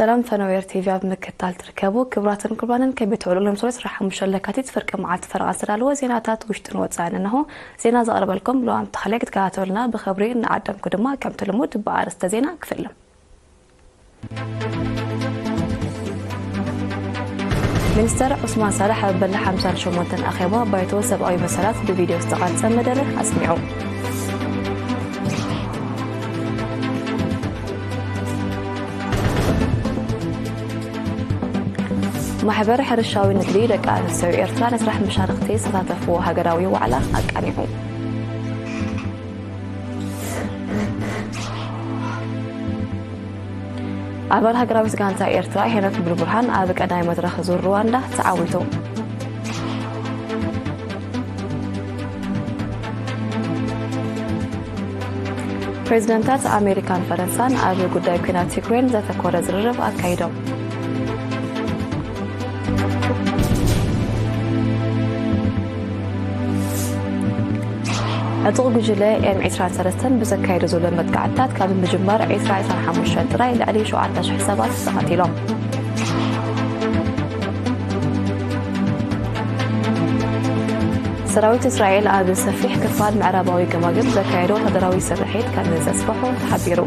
ሰላም ፈነዌር ቲቪ ኣብ ምክትታል ትርከቡ ክቡራትን ክቡራንን፣ ከመይ ትውዕሉ? ሎም ሰሉስ ዕስራን ሓሙሽተን ለካቲት ፍርቂ መዓልቲ ፈረቓ ዝተዳለወ ዜናታት ውሽጥን ወጻእን እንሆ። ዜና ዘቕርበልኩም ለዋም ተኽለ። ክትከታተሉና ብኽብሪ እናዓደምኩ ድማ ከምቲ ልሙድ ብኣርእስተ ዜና ክፍልም። ሚኒስተር ዑስማን ሳልሕ ኣብ በሊ ሓምሳን ሸሞንተን ኣኼባ ባይቶ ሰብኣዊ መሰላት ብቪድዮ ዝተቐርጸ መደረ ኣስሚዑ። ማሕበር ሕርሻዊ ንግዲ ደቂ ኣንስትዮ ኤርትራ ንስራሕ መሻርኽቲ ዝተሳተፍዎ ሃገራዊ ዋዕላ ኣቃኒዑ። ኣባል ሃገራዊት ጋንታ ኤርትራ ሄኖክ ብርሃን ኣብ ቀዳማይ መድረኽ ዙር ሩዋንዳ ተዓዊቱ። ፕሬዚደንታት ኣሜሪካን ፈረንሳን ኣብ ጉዳይ ኲናት ዩክሬን ዘተኮረ ዝርርብ ኣካይዶም። ዕጡቕ ጉጅለ ኤም ዕስራን ሰለስተን ብዘካየዶ ዘሎ መጥቃዕትታት ካብ ምጅማር ዕስራ ዕስራን ሓሙሽተን ጥራይ ልዕሊ ሸውዓተ ሽሕ ሰባት ተቐቲሎም። ሰራዊት እስራኤል ኣብ ሰፊሕ ክፋል ምዕራባዊ ገማግም ዘካየዶ ወታደራዊ ስርሒት ከም ዘስፍሖ ተሓቢሩ።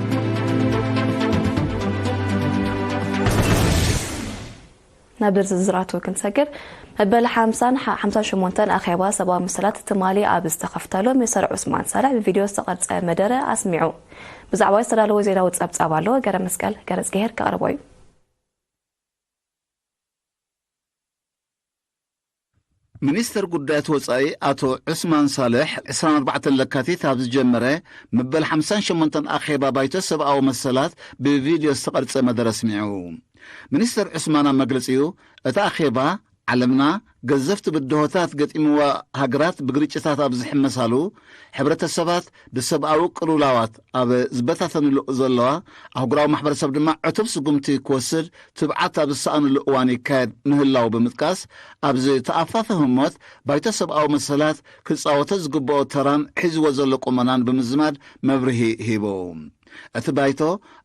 ናብ ዝርዝራቱ ክንሰግር፣ መበል ሓምሳን ሓምሳን ሸሞንተን ኣኼባ ሰብኣዊ መሰላት ትማሊ ኣብ ዝተኸፍተሉ ሚኒስተር ዑስማን ሳልሕ ብቪድዮ ዝተቐርጸ መደረ ኣስሚዑ። ብዛዕባ ዝተዳለወ ዜናዊ ጸብጻብ ኣሎ፣ ገረ መስቀል ገረጽ ገሄር ከቕርቦ እዩ። ሚኒስተር ጉዳያት ወጻኢ ኣቶ ዑስማን ሳልሕ ዕስራን ኣርባዕተን ለካቲት ኣብ ዝጀመረ መበል ሓምሳን ሸሞንተን ኣኼባ ባይቶ ሰብኣዊ መሰላት ብቪድዮ ዝተቐርጸ መደረ ኣስሚዑ። ሚኒስተር ዑስማን ኣብ መግለጺኡ፣ እቲ ኣኼባ ዓለምና ገዘፍቲ ብድሆታት ገጢምዋ ሃገራት ብግርጭታት ኣብ ዝሕመሳሉ፣ ሕብረተሰባት ብሰብኣዊ ቅልውላዋት ኣብ ዝበታተንሉ ዘለዋ፣ ኣህጉራዊ ማሕበረሰብ ድማ ዕቱብ ስጉምቲ ክወስድ ትብዓት ኣብ ዝሰኣንሉ እዋን ይካየድ ምህላው ብምጥቃስ፣ ኣብዚ ተኣፋፊ ህሞት ባይቶ ሰብኣዊ መሰላት ክጻወቶ ዝግብኦ ተራን ሒዝዎ ዘሎ ቁመናን ብምዝማድ መብርሂ ሂቡ። እቲ ባይቶ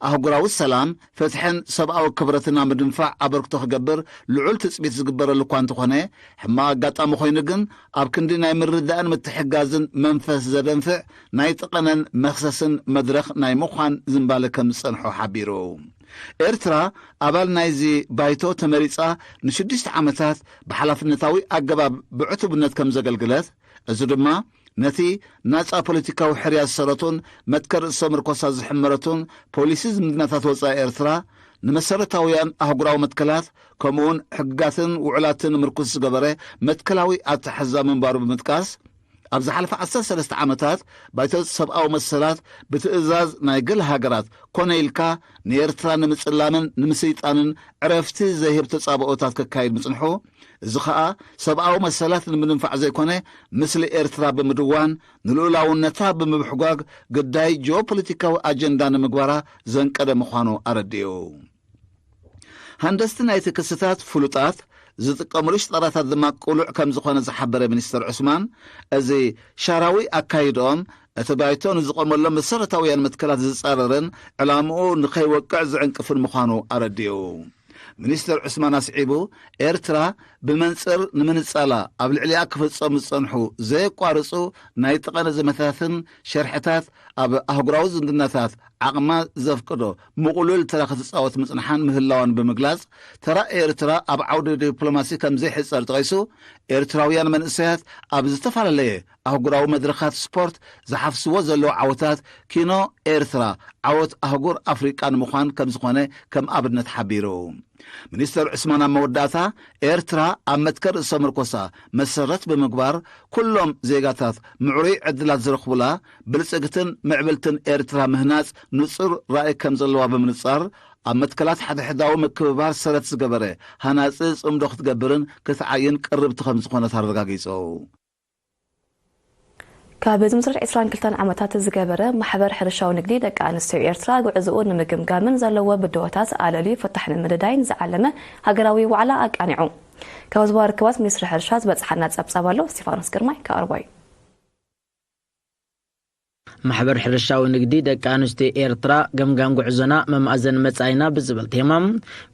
ኣህጉራዊ ሰላም፣ ፍትሕን ሰብኣዊ ክብረትን ኣብ ምድንፋዕ ኣበርክቶ ክገብር ልዑል ትጽቢት ዝግበረሉ እኳ እንተኾነ፣ ሕማቕ ኣጋጣሚ ኮይኑ ግን ኣብ ክንዲ ናይ ምርድዳእን ምትሕግጋዝን መንፈስ ዘደንፍዕ ናይ ጥቐነን መኽሰስን መድረኽ ናይ ምዃን ዝንባለ ከም ዝጸንሖ ሓቢሩ። ኤርትራ ኣባል ናይዚ ባይቶ ተመሪጻ ንሽዱሽተ ዓመታት ብሓላፍነታዊ ኣገባብ ብዕቱብነት ከም ዘገልግለት፣ እዚ ድማ ነቲ ናጻ ፖለቲካዊ ሕርያ ዝሰረቱን መትከል ርእሰ ምርኮሳ ዝሕመረቱን ፖሊሲ ዝምድናታት ወጻኢ ኤርትራ ንመሰረታውያን ኣህጉራዊ መትከላት ከምኡውን ሕግጋትን ውዕላትን ምርኩስ ዝገበረ መትከላዊ ኣተሓሕዛ ምንባሩ ብምጥቃስ፣ ኣብ ዝሓለፈ ዓሰርተ ሰለስተ ዓመታት ባይቶ ሰብኣዊ መሰላት ብትእዛዝ ናይ ገለ ሃገራት ኮነ ኢልካ ንኤርትራ ንምጽላምን ንምስይጣንን ዕረፍቲ ዘይህብ ተጻብኦታት ከካይድ ምጽንሑ፣ እዚ ኸኣ ሰብኣዊ መሰላት ንምድንፋዕ ዘይኮነ፣ ምስሊ ኤርትራ ብምድዋን ንልኡላውነታ ብምብሕጓግ ግዳይ ጂኦፖለቲካዊ ኣጀንዳ ንምግባራ ዘንቀደ ምዃኑ ኣረዲኡ። ሃንደስቲ ናይቲ ክስታት ፍሉጣት፣ ዝጥቀምሉ ሽጣራታት ድማ ቅሉዕ ከም ዝኾነ ዝሓበረ ሚኒስተር ዑስማን፣ እዚ ሻራዊ ኣካይድኦም እቲ ባይቶ ንዝቖመሎም መሰረታውያን መትከላት ዝጻረርን ዕላምኡ ንኸይወቅዕ ዝዕንቅፍን ምዃኑ ኣረዲኡ። ሚኒስተር ዑስማን ኣስዒቡ፣ ኤርትራ ብመንጽር ንምንጻላ ኣብ ልዕሊኣ ክፍጸሙ ዝጸንሑ ዘየቋርጹ ናይ ጠቐነ ዘመታትን ሸርሕታት ኣብ ኣህጉራዊ ዝምድናታት ዓቕማ ዘፍቅዶ ምቕሉል ተራ ክትጻወት ምጽንሓን ምህላዋን ብምግላጽ፣ ተራ ኤርትራ ኣብ ዓውዲ ዲፕሎማሲ ከም ዘይሕጸር ጠቒሱ፣ ኤርትራውያን መንእሰያት ኣብ ዝተፈላለየ ኣህጉራዊ መድረኻት ስፖርት ዝሓፍስዎ ዘለዉ ዓወታት ኪኖ ኤርትራ ዓወት ኣህጉር ኣፍሪቃ ንምዃን ከም ዝኾነ ከም ኣብነት ሓቢሩ። ሚኒስተር ዑስማን ኣብ መወዳእታ፣ ኤርትራ ኣብ መትከል ርእሰ ምርኮሳ መሰረት ብምግባር፣ ኩሎም ዜጋታት ምዕሩይ ዕድላት ዝረኽቡላ ብልጽግትን ምዕብልትን ኤርትራ ምህናጽ ንጹር ራእይ ከም ዘለዋ ብምንጻር፣ ኣብ መትከላት ሓድሕዳዊ ምክብባር ሰረት ዝገበረ ሃናጺ ጽምዶ ክትገብርን ክትዓይን ቅርብቲ ከም ዝኾነት ኣረጋጊጹ። ካብ ዝምስረት ዕስራን ክልተን ዓመታት ዝገበረ ማሕበር ሕርሻዊ ንግዲ ደቂ ኣንስትዮ ኤርትራ፣ ጉዕዞኡ ንምግምጋምን ዘለዎ ብድሆታት ኣለልዩ ፍታሕ ንምድዳይን ዝዓለመ ሃገራዊ ዋዕላ ኣቃኒዑ። ካብ ዞባ ርክባት ሚኒስትሪ ሕርሻ ዝበጽሓና ጸብጻብ ኣሎ፣ እስቲፋኖስ ግርማይ ከቕርቦ እዩ። ማሕበር ሕርሻዊ ንግዲ ደቂ ኣንስትዮ ኤርትራ፣ ገምጋም ጉዕዞና፣ መማእዘን መጻኢና ብዝብል ቴማ፣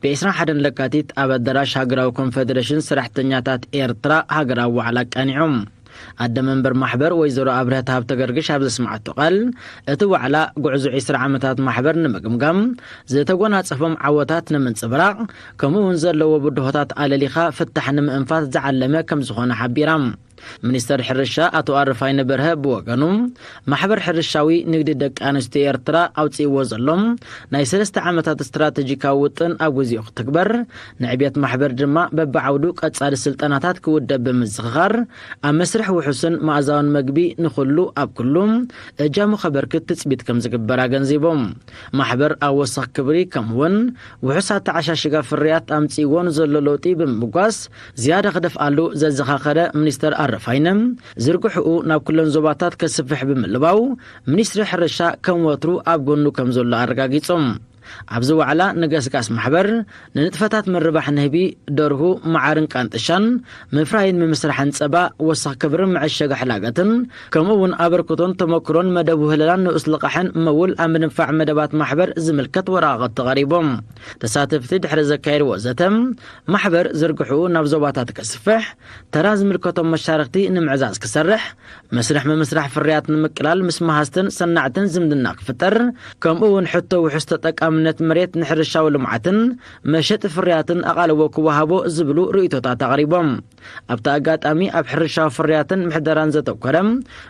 ብ ዕስራን ሓደን ለካቲት ኣብ ኣዳራሽ ሃገራዊ ኮንፈደሬሽን ሰራሕተኛታት ኤርትራ ሃገራዊ ዋዕላ ኣቃኒዑ። ኣደ መንበር ማሕበር ወይዘሮ ኣብርሀት ሃብተገርግሽ ኣብ ዘስማዓቶ ቃል፣ እቲ ዋዕላ ጉዕዞ ዕስራ ዓመታት ማሕበር ንምግምጋም፣ ዝተጎናጸፎም ዓወታት ንምንጽብራቕ፣ ከምኡ እውን ዘለዎ ብድሆታት ኣለሊኻ ፍታሕ ንምእንፋት ዝዓለመ ከም ዝኾነ ሓቢራ። ሚኒስተር ሕርሻ ኣቶ ኣረፋይነ በርሀ ብወገኑ፣ ማሕበር ሕርሻዊ ንግዲ ደቂ ኣንስትዮ ኤርትራ ኣውጺእዎ ዘሎ ናይ ሰለስተ ዓመታት ስትራተጂካዊ ውጥን ኣብ ግዜኡ ክትግበር፣ ንዕብየት ማሕበር ድማ በብዓውዱ ቀጻሊ ስልጠናታት ክውደብ ብምዝኽኻር፣ ኣብ መስርሕ ውሑስን መኣዛውን መግቢ ንኹሉ ኣብ ኩሉ እጃሙ ከበርክት ትጽቢት ከም ዝግበር ኣገንዚቦም። ማሕበር ኣብ ወሰኽ ክብሪ ከምኡውን ውሑስ ኣተዓሻሽጋ ፍርያት ኣምጺእዎ ንዘሎ ለውጢ ብምምጓስ፣ ዝያዳ ክደፍኣሉ ዘዘኻኸረ ሚኒስተር ኣረፋይነ፣ ዝርግሕኡ ናብ ኩለን ዞባታት ከስፍሕ ብምልባው፣ ሚኒስትሪ ሕርሻ ከም ወትሩ ኣብ ጎኑ ከም ዘሎ ኣረጋጊጾም። ኣብዚ ዋዕላ ንገስጋስ ማሕበር ንንጥፈታት ምርባሕ ንህቢ፣ ደርሁ፣ መዓርን ቃንጥሻን ምፍራይን ምምስራሕን ጸባ፣ ወሰኽ ክብርን መዐሸጊ ሕላገትን፣ ከምኡ እውን ኣበርክቶን ተመክሮን መደብ ውህለላን ንኡስ ልቓሕን መውል ኣብ ምድንፋዕ መደባት ማሕበር ዝምልከት ወረቓቕቲ ቀሪቦም። ተሳተፍቲ ድሕሪ ዘካየድዎ ዘተ፣ ማሕበር ዝርግሕኡ ናብ ዞባታት ከስፍሕ፣ ተራ ዝምልከቶም መሻርክቲ ንምዕዛዝ ክሰርሕ፣ መስርሕ ምምስራሕ ፍርያት ንምቅላል ምስ መሃዝትን ሰናዕትን ዝምድና ክፍጠር፣ ከምኡ እውን ሕቶ ውሑስ ተጠቃምነት መሬት ንሕርሻዊ ልምዓትን መሸጢ ፍርያትን ኣቓልቦ ክወሃቦ ዝብሉ ርእይቶታት ኣቕሪቦም። ኣብቲ ኣጋጣሚ ኣብ ሕርሻዊ ፍርያትን ምሕደራን ዘተኮረ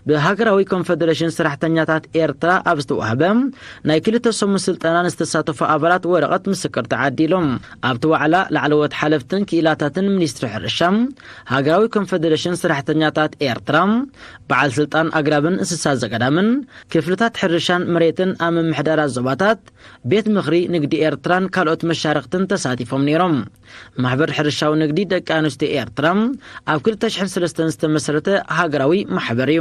ብሃገራዊ ኮንፈደሬሽን ሰራሕተኛታት ኤርትራ ኣብ ዝተዋህበ ናይ ክልተ ሰሙን ስልጠና ንዝተሳተፉ ኣባላት ወረቐት ምስክር ተዓዲሎም። ኣብቲ ዋዕላ ላዕለዎት ሓለፍትን ክኢላታትን ሚኒስትሪ ሕርሻ፣ ሃገራዊ ኮንፈደሬሽን ሰራሕተኛታት ኤርትራ፣ በዓል ስልጣን ኣግራብን እንስሳ ዘገዳምን ክፍልታት ሕርሻን መሬትን ኣብ ምምሕዳራት ዞባታት፣ ቤት ምኽሪ ንግዲ ኤርትራን ካልኦት መሻርክትን ተሳቲፎም ነይሮም። ማሕበር ሕርሻዊ ንግዲ ደቂ ኣንስትዮ ኤርትራ ኣብ ክልተ ሽሕን ሰለስተን ዝተመስረተ ሃገራዊ ማሕበር እዩ።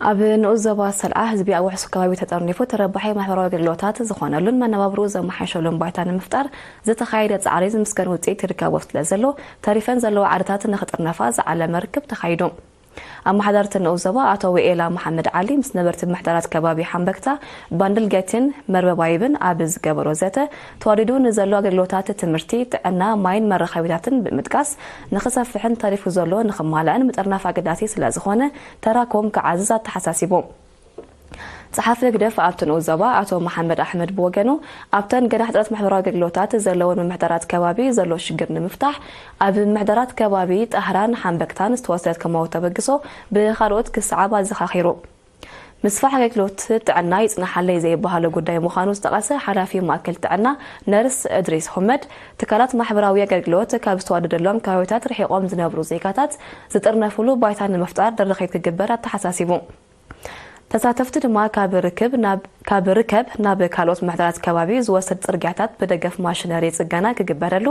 ኣብ ንኡስ ዞባ ሰልዓ ህዝቢ ኣብ ውሕሱ ከባቢ ተጠርኒፉ ተረባሒ ማሕበራዊ ኣገልግሎታት ዝኾነሉን መነባብርኡ ዘመሓይሸሉን ባይታ ንምፍጣር ዝተኻየደ ጻዕሪ ዝምስገን ውጽኢት ይርከቦ ስለ ዘሎ፣ ተሪፈን ዘለዋ ዓድታት ንኽጥርነፋ ዝዓለመ ርክብ ተኻይዱ። ኣመሓዳርቲ ንኡስ ዞባ ኣቶ ውኤላ መሓመድ ዓሊ ምስ ነበርቲ ምሕደራት ከባቢ ሓምበክታ፣ ባንድልጌትን መርበባይብን ኣብ ዝገበሮ ዘተ፣ ተዋዲዱ ንዘሎ ኣገልግሎታት ትምህርቲ፣ ጥዕና፣ ማይን መራኸቢታትን ብምጥቃስ፣ ንኽሰፍሕን ተሪፉ ዘሎ ንኽማላእን ምጥርናፍ ኣገዳሲ ስለ ዝኾነ፣ ተራኩም ክዓዝዝ ኣተሓሳሲቡ። ጸሓፊ ህግደፍ ኣብቲ ንኡስ ዞባ ኣቶ መሓመድ ኣሕመድ ብወገኑ፣ ኣብተን ገና ሕጽረት ማሕበራዊ ኣገልግሎታት ዘለወን ምምሕዳራት ከባቢ ዘሎ ሽግር ንምፍታሕ፣ ኣብ ምምሕዳራት ከባቢ ጣህራን ሓምበክታን ዝተወሰደ ኣድካማዊ ተበግሶ ብኻልኦት ክሰዓብ ኣዘኻኺሩ። ምስፋሕ ኣገልግሎት ጥዕና ይጽናሓለይ ዘይበሃሎ ጉዳይ ምዃኑ ዝጠቐሰ ሓላፊ ማእከል ጥዕና ነርስ እድሪስ ሁመድ፣ ትካላት ማሕበራዊ ኣገልግሎት ካብ ዝተዋደደሎም ከባቢታት ርሒቖም ዝነብሩ ዜጋታት ዝጥርነፍሉ ባይታ ንምፍጣር ደረኺት ክግበር ኣተሓሳሲቡ። ተሳተፍቲ ድማ ካብ ርክብ ናብ ካብ ርከብ ናብ ካልኦት ምሕደራት ከባቢ ዝወስድ ጽርግያታት ብደገፍ ማሽነሪ ጽገና ክግበረሉ፣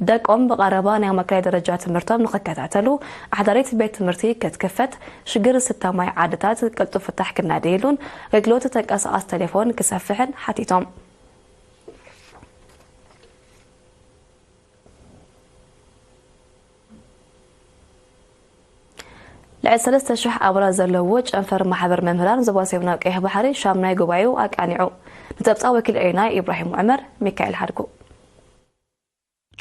ደቆም ብቐረባ ናይ ማእከላይ ደረጃ ትምህርቶም ንኽከታተሉ፣ ኣሕዳሪት ቤት ትምህርቲ ክትክፈት፣ ሽግር ዝስተ ማይ ዓድታት ቅልጡፍ ፍታሕ ክናደየሉን ኣገልግሎት ተንቀሳቓሲ ቴሌፎን ክሰፍሕን ሓቲቶም። ልዕሊ ሰለስተ ሽሕ ኣባላት ዘለዎ ጨንፈር ማሕበር መምህራን ዞባ ሰሜናዊ ቀይሕ ባሕሪ ሻምናይ ጉባኤኡ ኣቃኒዑ። ንጸብጻብ ወኪል ኤና ኢብራሂም ዑመር፣ ሚካኤል ሓድጉ።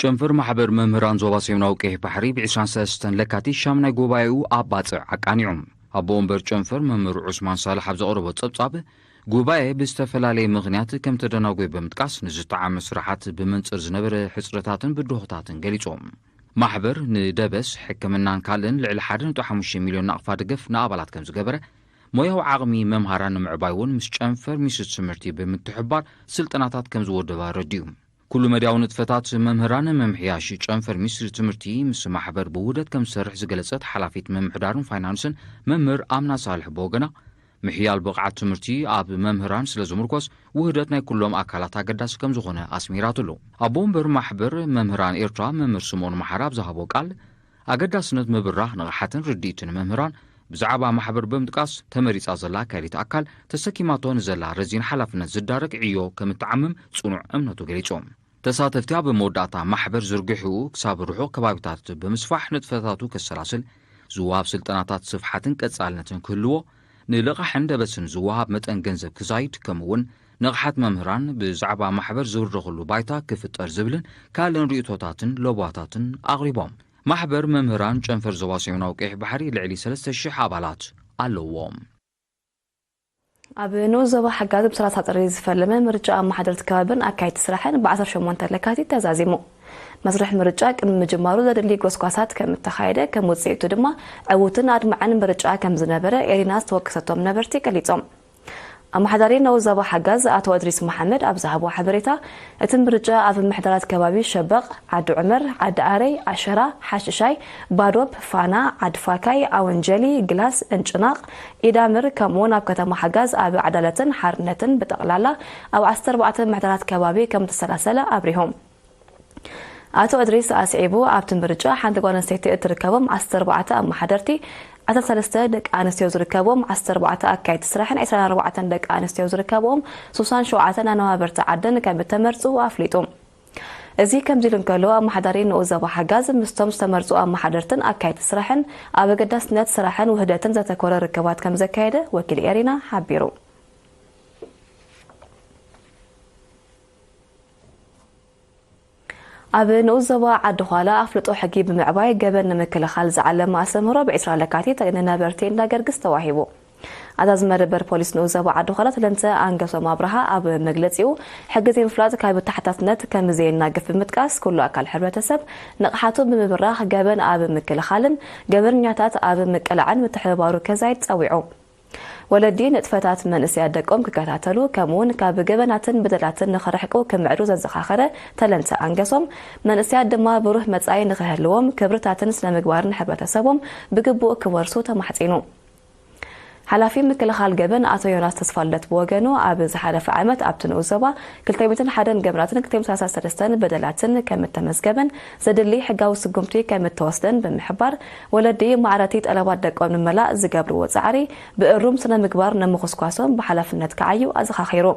ጨንፈር ማሕበር መምህራን ዞባ ሰሜናዊ ቀይሕ ባሕሪ ብ ዕስራን ሰለስተን ለካቲት ሻምናይ ጉባኤኡ ኣብ ባጽዕ ኣቃኒዑ። ኣቦ ወንበር ጨንፈር መምህር ዑስማን ሳልሕ ኣብ ዘቕረቦ ጸብጻብ፣ ጉባኤ ብዝተፈላለየ ምኽንያት ከም ተደናጎየ ብምጥቃስ፣ ንዝጠዓመ ስራሓት ብመንጽር ዝነበረ ሕጽረታትን ብድሆታትን ገሊጾም። ማሕበር ንደበስ፣ ሕክምናን ካልእን ልዕሊ ሓደ ነጥቢ ሓሙሽተ ሚልዮን ናቕፋ ደገፍ ንኣባላት ከም ዝገበረ፣ ሞያዊ ዓቕሚ መምሃራን ንምዕባይ እውን ምስ ጨንፈር ሚኒስትሪ ትምህርቲ ብምትሕብባር ስልጠናታት ከም ዝወደበ ኣረዲኡ። ኩሉ መዳያዊ ንጥፈታት መምህራን ንምምሕያሽ ጨንፈር ሚኒስትሪ ትምህርቲ ምስ ማሕበር ብውህደት ከም ዝሰርሕ ዝገለጸት ሓላፊት ምምሕዳርን ፋይናንስን መምህር ኣምና ሳልሕ ብወገና፣ ምሕያል ብቕዓት ትምህርቲ ኣብ መምህራን ስለ ዝምርኮስ፣ ውህደት ናይ ኩሎም ኣካላት ኣገዳሲ ከም ዝኾነ ኣስሚራትሉ። ኣቦ ወንበር ማሕበር መምህራን ኤርትራ መምህር ስምኦን መሓራ ኣብ ዝሃቦ ቃል፣ ኣገዳስነት ምብራህ ንቕሓትን ርድኢትን መምህራን ብዛዕባ ማሕበር ብምጥቃስ፣ ተመሪጻ ዘላ ኣካያዲት ኣካል ተሰኪማቶ ንዘላ ረዚን ሓላፍነት ዝዳረግ ዕዮ ከም እትዓምም ጽኑዕ እምነቱ ገሊጹ። ተሳተፍቲ ኣብ መወዳእታ፣ ማሕበር ዝርግሕኡ ክሳብ ርሑቕ ከባቢታት ብምስፋሕ ንጥፈታቱ ከሰላስል፣ ዝወሃብ ስልጠናታት ስፍሓትን ቀጻልነትን ክህልዎ፣ ንልቓሕን ደበስን ዝወሃብ መጠን ገንዘብ ክዛይድ፣ ከምኡ'ውን ንቕሓት መምህራን ብዛዕባ ማሕበር ዝውረኽሉ ባይታ ክፍጠር ዝብልን ካልእን ርእይቶታትን ለበዋታትን ኣቕሪቦም። ማሕበር መምህራን ጨንፈር ዞባ ሰሜናዊ ቀይሕ ባሕሪ ልዕሊ ሰለስተ ሽሕ ኣባላት ኣለዎም። ኣብ ንኡስ ዞባ ሓጋዝ ብ ሰላሳ ጥሪ ዝፈለመ ምርጫ ኣመሓደርቲ ከባብን ኣካየድቲ ስራሕን ብ ዓሰርተ ሸሞንተ ለካቲት ተዛዚሙ። መስርሕ ምርጫ ቅድሚ ምጅማሩ ዘድሊ ጎስጓሳት ከም እተኻየደ፣ ከም ውጽኢቱ ድማ ዕዉትን ኣድማዕን ምርጫ ከም ዝነበረ ኤሪና ዝተወከሰቶም ነበርቲ ገሊጾም። ኣመሓዳሪ ንኡስ ዞባ ሓጋዝ ኣቶ እድሪስ መሓመድ ኣብ ዝሃቦ ሓበሬታ፣ እቲ ምርጫ ኣብ ምምሕዳራት ከባቢ ሸበቕ፣ ዓዲ ዑመር፣ ዓዲ ኣረይ፣ ዓሸራ፣ ሓሽሻይ፣ ባዶብ፣ ፋና፣ ዓድፋካይ፣ ኣወንጀሊ፣ ግላስ፣ እንጭናቕ፣ ኢዳምር፣ ከምኡውን ኣብ ከተማ ሓጋዝ ኣብ ዓዳለትን ሓርነትን ብጠቕላላ ኣብ ዓሰርተ ኣርባዕተ ምምሕዳራት ከባቢ ከም ዝተሰላሰለ ኣብሪሆም። ኣቶ እድሪስ ኣስዒቡ፣ ኣብቲ ምርጫ ሓንቲ ጓል ኣንስተይቲ እትርከቦም ዓሰርተ ኣርባዕተ ኣመሓደርቲ፣ ዓሰርተ ሰለስተ ደቂ ኣንስትዮ ዝርከቦም ዓሰርተ ኣርባዕተ ኣካየድቲ ስራሕን ዕስራን ኣርባዕተን ደቂ ኣንስትዮ ዝርከብኦም ስሳን ሸውዓተን ኣነባበርቲ ዓድን ከም እተመርጹ ኣፍሊጡ። እዚ ከምዚ ኢሉ እንከሎ፣ ኣመሓዳሪ ንኡስ ዞባ ሓጋዝ ምስቶም ዝተመርጹ ኣመሓደርትን ኣካየድቲ ስራሕን ኣብ ኣገዳስነት ስራሕን ውህደትን ዘተኮረ ርክባት ከም ዘካየደ ወኪል ኤሪና ሓቢሩ። ኣብ ንኡስ ዞባ ዓዲ ዃላ ኣፍልጦ ሕጊ ብምዕባይ ገበን ንምክልኻል ዝዓለመ ኣስተምህሮ ብ ዕስራ ለካቲት ንነበርቲ እንዳ ገርግስ ተዋሂቡ። ኣዛዚ መደበር ፖሊስ ንኡስ ዞባ ዓዲ ዃላ ተለንተ ኣንገሶም ኣብርሃ ኣብ መግለጺኡ፣ ሕጊ ዘይምፍላጥ ካብ ተሓታትነት ከም ዘየናግፍ ብምጥቃስ፣ ኩሉ ኣካል ሕብረተሰብ ንቕሓቱ ብምብራኽ ገበን ኣብ ምክልኻልን ገበነኛታት ኣብ ምቅላዕን ምትሕብባሩ ከዛይድ ጸዊዑ። ወለዲ ንጥፈታት መንእሰያት ደቆም ክከታተሉ፣ ከምኡውን ካብ ገበናትን በደላትን ንኽርሕቁ ክምዕዱ ዘዘኻኸረ ተለንተ ኣንገሶም፣ መንእሰያት ድማ ብሩህ መጻኢ ንኽህልዎም ክብርታትን ስነ ምግባርን ሕብረተሰቦም ብግቡእ ክወርሱ ተማሕጺኑ። ሓላፊ ምክልኻል ገበን ኣቶ ዮናስ ተስፋልደት ብወገኑ፣ ኣብ ዝሓለፈ ዓመት ኣብቲ ንኡስ ዞባ ክልተ ሚእትን ሓደን ገበናትን ክልተ ሚእትን ሰላሳ ሰለስተን በደላትን ከም እተመዝገበን ዘድሊ ሕጋዊ ስጉምቲ ከም እተወስደን ብምሕባር፣ ወለዲ ማዕረቲ ጠለባት ደቆም ንመላእ ዝገብርዎ ጻዕሪ ብእሩም ስነ ምግባር ንምኹስኳሶም ብሓላፍነት ክዓዩ ኣዘኻኺሩ።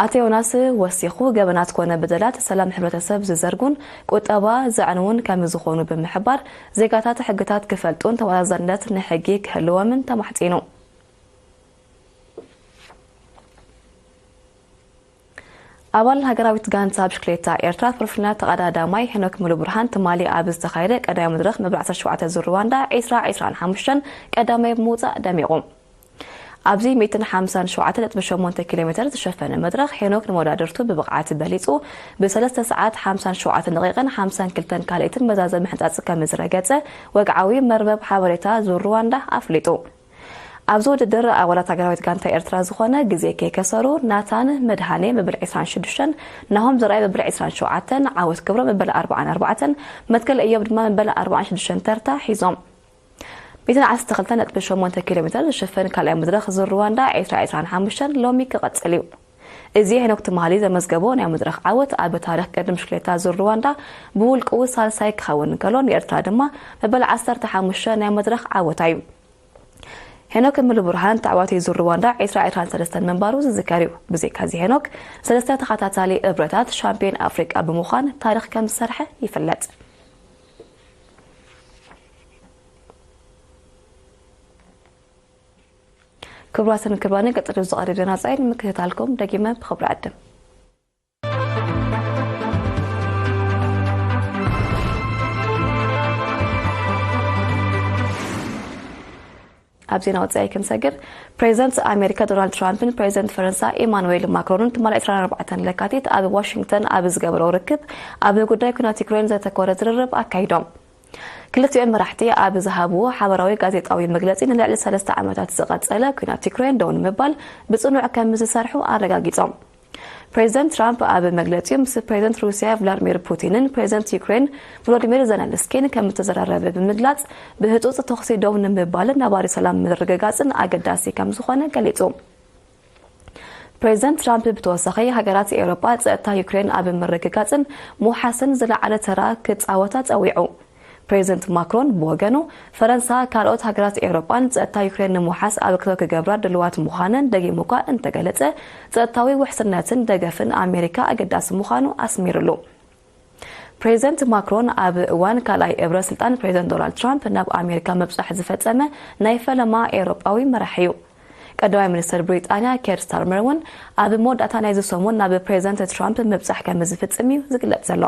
ኣቶ ዮናስ ወሲኹ፣ ገበናት ኮነ በደላት ሰላም ሕብረተሰብ ዝዘርጉን ቁጠባ ዘዕንዉን ከም ዝኾኑ ብምሕባር፣ ዜጋታት ሕግታት ክፈልጡን ተወዛዛነት ንሕጊ ክህልዎምን ተማሕጺኑ። ኣባል ሃገራዊት ጋንታ ብሽክሌታ ኤርትራ ፕሮፌሽናል ተቐዳዳማይ ሄኖክ ሙሉብርሃን ትማሊ ኣብ ዝተኻየደ ቀዳማይ መድረኽ መበል ዓሰርተ ሸውዓተ ዙር ሩዋንዳ ዕስራ ዕስራን ሓሙሽተን ቀዳማይ ብምውጻእ ደሚቑ። ኣብዚ ሚእትን ሓምሳን ሸውዓተ ነጥቢ ሸሞንተ ኪሎ ሜተር ዝሸፈነ መድረኽ ሄኖክ ንመወዳድርቱ ብብቕዓት በሊጹ ብሰለስተ ሰዓት ሓምሳን ሸውዓተን ደቂቕን ሓምሳን ክልተን ካልኢትን መዛዘሚ ሕንጻጽ ከም ዝረገጸ ወግዓዊ መርበብ ሓበሬታ ዙር ሩዋንዳ ኣፍሊጡ። ኣብዚ ውድድር ኣባላት ሃገራዊት ጋንታ ኤርትራ ዝኾነ ግዜ ከይከሰሩ ናታን መድሃኔ መበል ዕስራን ሽዱሽተን፣ ናሆም ዘርኣይ መበል ዕስራን ሸውዓተን፣ ዓወት ክብሮ መበል ኣርባዓን ኣርባዕተን፣ መትከል እዮብ ድማ መበል ኣርባዓን ሽዱሽተን ተርታ ሒዞም። ሚእትን ዓሰርተ ክልተ ነጥቢ ሸሞንተ ኪሎ ሜተር ዝሽፍን ካልኣይ መድረኽ ዙር ሩዋንዳ ዕስራ ዕስራን ሓሙሽተን ሎሚ ክቐጽል እዩ። እዚ ሄኖክ ትማሊ ዘመዝገቦ ናይ መድረኽ ዓወት ኣብ ታሪኽ ቅድድም ብሽክሌታ ዙር ሩዋንዳ ብውልቅኡ ሳልሳይ ክኸውን እንከሎ፣ ንኤርትራ ድማ መበል ዓሰርተ ሓሙሽተ ናይ መድረኽ ዓወታ እዩ። ሄኖክ ሙሉብርሃን ተዓዋቲ ዙር ሩዋንዳ ዕስራ ዕስራን ሰለስተን ምንባሩ ዝዝከር እዩ። ብዘይካዚ ሄኖክ ሰለስተ ተኸታታሊ እብረታት ሻምፒዮን ኣፍሪቃ ብምዃን ታሪኽ ከም ዝሰርሐ ይፍለጥ። ክቡራትን ክቡራንን፣ ቀጺሉ ዝቐርብ ዜና ጻይ ንምክትታልኩም ደጊመ ብኽብሪ ዕድም። ኣብ ዜና ወጻኢ ክንሰግር፣ ፕሬዚደንት ኣሜሪካ ዶናልድ ትራምፕን ፕሬዚደንት ፈረንሳ ኢማኑዌል ማክሮንን ትማሊ ዕስራን ኣርባዕተን ለካቲት ኣብ ዋሽንግተን ኣብ ዝገበረው ርክብ ኣብ ጉዳይ ኩናት ዩክሬን ዘተኮረ ዝርርብ ኣካይዶም። ክልቲኦም መራሕቲ ኣብ ዝሃብዎ ሓበራዊ ጋዜጣዊ መግለጺ፣ ንልዕሊ ሰለስተ ዓመታት ዝቐጸለ ኲናት ዩክሬን ደው ንምባል ብጽኑዕ ከም ዝሰርሑ ኣረጋጊጾም። ፕሬዚደንት ትራምፕ ኣብ መግለጺኡ፣ ምስ ፕሬዚደንት ሩስያ ቭላድሚር ፑቲንን ፕሬዚደንት ዩክሬን ቮሎዲሚር ዘለንስኪን ከም እተዘራረበ ብምግላጽ፣ ብህጹጽ ተኹሲ ደው ንምባልን ነባሪ ሰላም ምርግጋጽን ኣገዳሲ ከም ዝኾነ ገሊጹ። ፕሬዚደንት ትራምፕ ብተወሳኺ፣ ሃገራት ኤውሮጳ ጸጥታ ዩክሬን ኣብ ምርግጋጽን ምውሓስን ዝለዓለ ተራ ክጻወታ ጸዊዑ። ፕሬዚደንት ማክሮን ብወገኑ፣ ፈረንሳ ካልኦት ሃገራት ኤውሮጳን ጸጥታ ዩክሬን ንምውሓስ ኣበርክቶ ክገብራ ድልዋት ምዃነን ደጊሙ እኳ እንተገለጸ፣ ጸጥታዊ ውሕስነትን ደገፍን ኣሜሪካ ኣገዳሲ ምዃኑ ኣስሚሩሉ። ፕሬዚደንት ማክሮን ኣብ እዋን ካልኣይ እብረ ስልጣን ፕሬዚደንት ዶናልድ ትራምፕ ናብ ኣሜሪካ ምብጻሕ ዝፈጸመ ናይ ፈለማ ኤውሮጳዊ መራሒ እዩ። ቀዳማይ ሚኒስትር ብሪጣንያ ኬር ስታርመር እውን ኣብ መወዳእታ ናይዚ ሰሙን ናብ ፕሬዚደንት ትራምፕ ምብጻሕ ከም ዝፍጽም እዩ ዝግለጽ ዘሎ።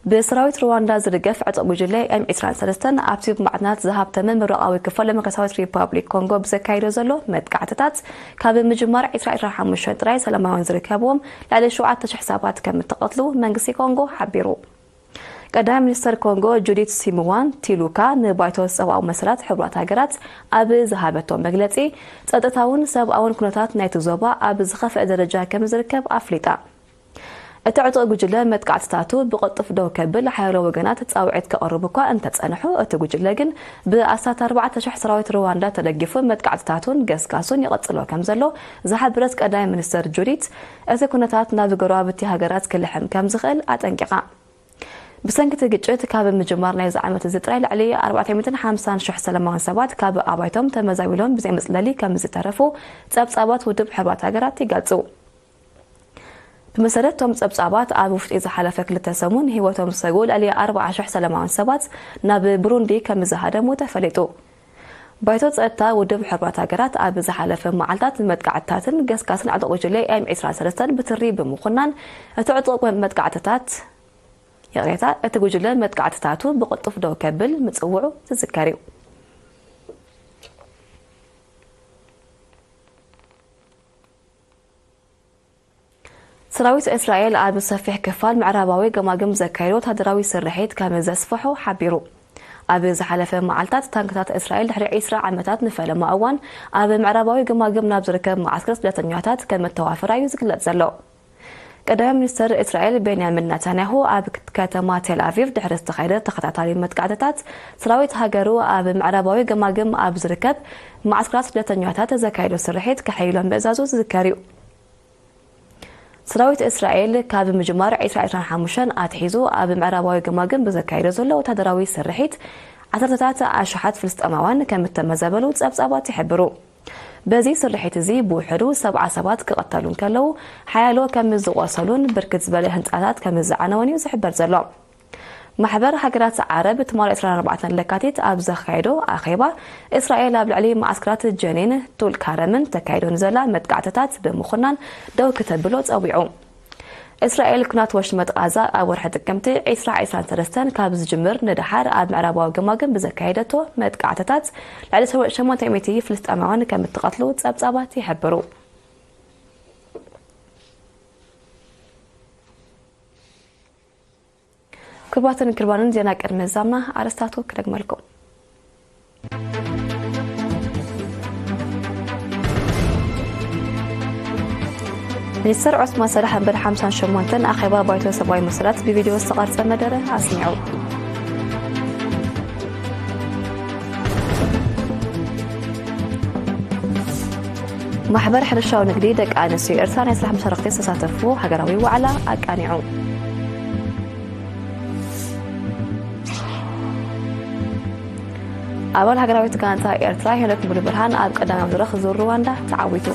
ብሰራዊት ሩዋንዳ ዝድገፍ ዕጡቕ ጉጅለ ኤም ዕስራን ሰለስተን ኣብቲ ብማዕድናት ዝሃብተመ ምብራቓዊ ክፋል ዴሞክራሲያዊት ሪፓብሊክ ኮንጎ ብዘካይዶ ዘሎ መጥቃዕትታት ካብ ምጅማር ዕስራ ዕስራን ሓሙሽተን ጥራይ ሰላማውያን ዝርከብዎም ልዕሊ ሸውዓተ ሽሕ ሰባት ከም እተቐትሉ መንግስቲ ኮንጎ ሓቢሩ። ቀዳማይ ሚኒስተር ኮንጎ ጁዲት ሲሙዋን ቲሉካ ንባይቶ ሰብኣዊ መሰላት ሕቡራት ሃገራት ኣብ ዝሃበቶ መግለጺ፣ ጸጥታውን ሰብኣውን ኩነታት ናይቲ ዞባ ኣብ ዝኸፍአ ደረጃ ከም ዝርከብ ኣፍሊጣ። እቲ ዕጡቕ ጉጅለ መጥቃዕትታቱ ብቕልጡፍ ደው ከብል ሓያሎ ወገናት ጻውዒት ከቕርቡ እኳ እንተጸንሑ፣ እቲ ጉጅለ ግን ብኣስታት ኣርባዕተ ሽሕ ሰራዊት ሩዋንዳ ተደጊፉ መጥቃዕትታቱን ገስጋሱን ይቕጽሎ ከም ዘሎ ዝሓበረት ቀዳማይ ሚኒስተር ጁዲት፣ እቲ ኩነታት ናብ ጎረባብቲ ሃገራት ክልሕም ከም ዝኽእል ኣጠንቂቓ። ብሰንኪ እቲ ግጭት፣ ካብ ምጅማር ናይዚ ዓመት እዚ ጥራይ ልዕሊ ኣርባዕተ ሚእትን ሓምሳን ሽሕ ሰላማውያን ሰባት ካብ ኣባይቶም ተመዛቢሎም ብዘይ መጽለሊ ከም ዝተረፉ ጸብጻባት ውድብ ሕቡራት ሃገራት ይገልጹ። ብመሰረት እቶም ጸብጻባት፣ ኣብ ውሽጢ ዝሓለፈ ክልተ ሰሙን ህይወቶም ዝሰግኡ ልዕሊ ኣርባዓ ሽሕ ሰላማውያን ሰባት ናብ ብሩንዲ ከም ዝሃደሙ ተፈሊጡ። ባይቶ ጸጥታ ውድብ ሕቡራት ሃገራት ኣብ ዝሓለፈ መዓልታት ንመጥቃዕትታትን ገስጋስን ዕጡቕ ጉጅለ ኤም ዕስራን ሰለስተን ብትሪ ብምኹናን፣ እቲ ዕጡቕ መጥቃዕትታት፣ ይቕሬታ፣ እቲ ጉጅለ መጥቃዕትታቱ ብቕልጡፍ ደው ከብል ምጽውዑ ዝዝከር እዩ። ሰራዊት እስራኤል ኣብ ሰፊሕ ክፋል ምዕራባዊ ገማግም ዘካየዶ ወታደራዊ ስርሒት ከም ዘስፍሖ ሓቢሩ። ኣብ ዝሓለፈ መዓልታት፣ ታንክታት እስራኤል ድሕሪ ዕስራ ዓመታት ንፈለማ እዋን ኣብ ምዕራባዊ ገማግም ናብ ዝርከብ መዓስከር ስደተኛታት ከም እተዋፈራ እዩ ዝግለጽ ዘሎ። ቀዳማይ ሚኒስትር እስራኤል ቤንያሚን ናታንያሁ ኣብ ከተማ ቴል ኣቪቭ ድሕሪ ዝተኻየደ ተኸታታሊ መጥቃዕትታት፣ ሰራዊት ሃገሩ ኣብ ምዕራባዊ ገማግም ኣብ ዝርከብ መዓስከራት ስደተኛታት ዘካየዶ ስርሒት ከሐይሎ ምእዛዙ ዝዝከር እዩ። ሰራዊት እስራኤል ካብ ምጅማር ዕስራ ዕስራን ሓሙሽተን ኣትሒዙ ኣብ ምዕራባዊ ገማግም ብዘካየዶ ዘሎ ወታደራዊ ስርሒት፣ ዓሰርተታት ኣሽሓት ፍልስጤማውያን ከም እተመዘበሉ ጸብጻባት ይሕብሩ። በዚ ስርሒት እዚ ብውሕዱ ሰብዓ ሰባት ክቐተሉ እንከለዉ፣ ሓያሎ ከም ዝቖሰሉን ብርክት ዝበለ ህንጻታት ከም ዝዓነወን እዩ ዝሕበር ዘሎ። ማሕበር ሃገራት ዓረብ ትማሊ ዕስራን ኣርባዕተን ለካቲት ኣብ ዘካየዶ ኣኼባ፣ እስራኤል ኣብ ልዕሊ መዓስከራት ጀኒን ቱል ካረምን ተካይዶ ንዘላ መጥቃዕትታት ብምኹናን ደው ክተብሎ ጸዊዑ። እስራኤል ኩናት ወሽመጥ ቃዛ ኣብ ወርሒ ጥቅምቲ ዕስራ ዕስራን ሰለስተን ካብ ዝጅምር ንደሓር ኣብ ምዕራባዊ ገማግም ብዘካየደቶ መጥቃዕትታት ልዕሊ ሸሞንተ ሚእቲ ፍልስጤማውያን ከም እትቐትሉ ጸብጻባት ይሕብሩ። ክቡራትን ክቡራንን፣ ዜና ቅድሚ ምዛምና ኣርእስታቱ ክደግመልኩም። ሚኒስተር ዑስማን ሳልሕ ኣንበር ሓምሳን ሸሞንተን ኣኼባ ባይቶ ሰብኣዊ መሰላት ብቪድዮ ዝተቐርጸ መደረ ኣስሚዑ። ማሕበር ሕርሻዊ ንግዲ ደቂ ኣንስትዮ ኤርትራ ናይ ስራሕ መሻርኽቲ ዝተሳተፍዎ ሃገራዊ ዋዕላ ኣቃኒዑ። ኣባል ሃገራዊት ጋንታ ኤርትራ ሄኖክ ሙሉብርሃን ኣብ ቀዳማይ መድረኽ ዙር ሩዋንዳ ተዓዊቱ።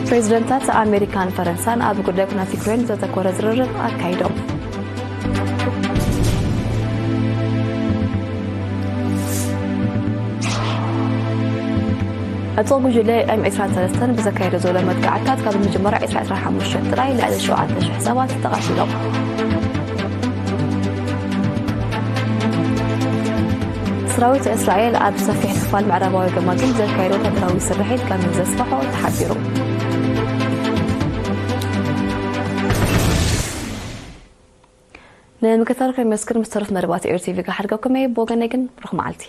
ፕሬዚደንታት ኣሜሪካን ፈረንሳን ኣብ ጉዳይ ኩናት ዩክሬን ዘተኮረ ዝርርብ ኣካይዶም። ዕጡቕ ጉጅለ ኤም ዕስራን ሰለስተን ብዘካየዶ ዘሎ መጥቃዕትታት ካብ ምጅማር ዕስራ ዕስራን ሓሙሽተን ጥራይ ልዕሊ ሸውዓተ ሽሕ ሰባት ተቐቲሎም። ሰራዊት እስራኤል ኣብ ሰፊሕ ክፋል ምዕራባዊ ገማግም ዘካየዶ ወታደራዊ ስርሒት ከም ዘስፍሖ ተሓቢሩ። ንምክትታል ከመስግን ምስ ተረፍ መደባት ኤር ቲቪ ክሓድገኩም እየ። ብወገነይ ግን ብሩኽ መዓልቲ።